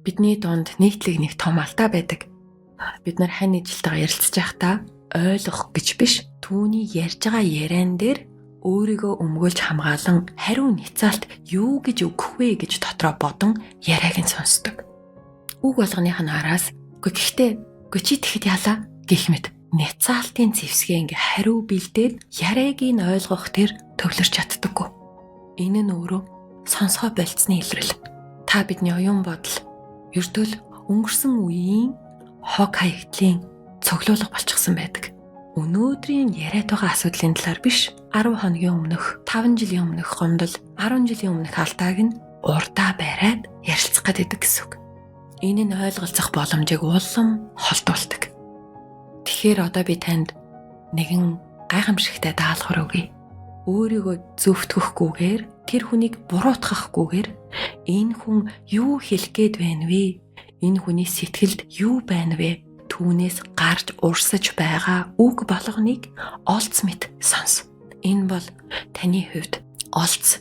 Бидний дунд нийтлэг нэг том алдаа байдаг. Бид нар хань ижилтэйгээ ярилцж байхдаа ойлгох гэж биш, түүний ярьж байгаа яриан дээр өөрийгөө өмгөөлж хамгаалан хариу няцаалт юу гэж өгөх вэ гэж дотроо бодон яриаг нь сонсдог. Үг болгоных нь араас "Үгүй, гэхдээ, үгүй, чи тэгэхэд ялаа" гэх мэт няцаалтын зэвсгээ ингээ хариу бэлдээд яриаг нь ойлгох тэр төвлөрч чаддаггүй. Энэ нь өөрөө сонсгоо болцсны илрэл. Та бидний оюун бодол ердөөл өнгөрсөн үеийн хог хаягдлын цуглуулга болчихсон байдаг. Өнөөдрийн яриад байгаа асуудлын талаар биш, 10 хоногийн өмнөх, 5 жилийн өмнөх гомдол, 10 жилийн өмнөх алдааг нь урдаа бариад ярилцах гэдэг гэсэн үг. Энэ нь ойлголцох боломжийг улам холдуулдаг. Тэгэхээр одоо би танд нэгэн гайхамшигтай даалгавар өгье. Өөрийгөө зөвтгөхгүйгээр, тэр хүнийг буруутгахгүйгээр энэ хүн юу хэлэх гээд байна вэ? Энэ хүний сэтгэлд юу байна вэ? Түүнээс гарч урсаж байгаа үг болгоныг олц мэт сонс. Энэ бол таны хувьд олц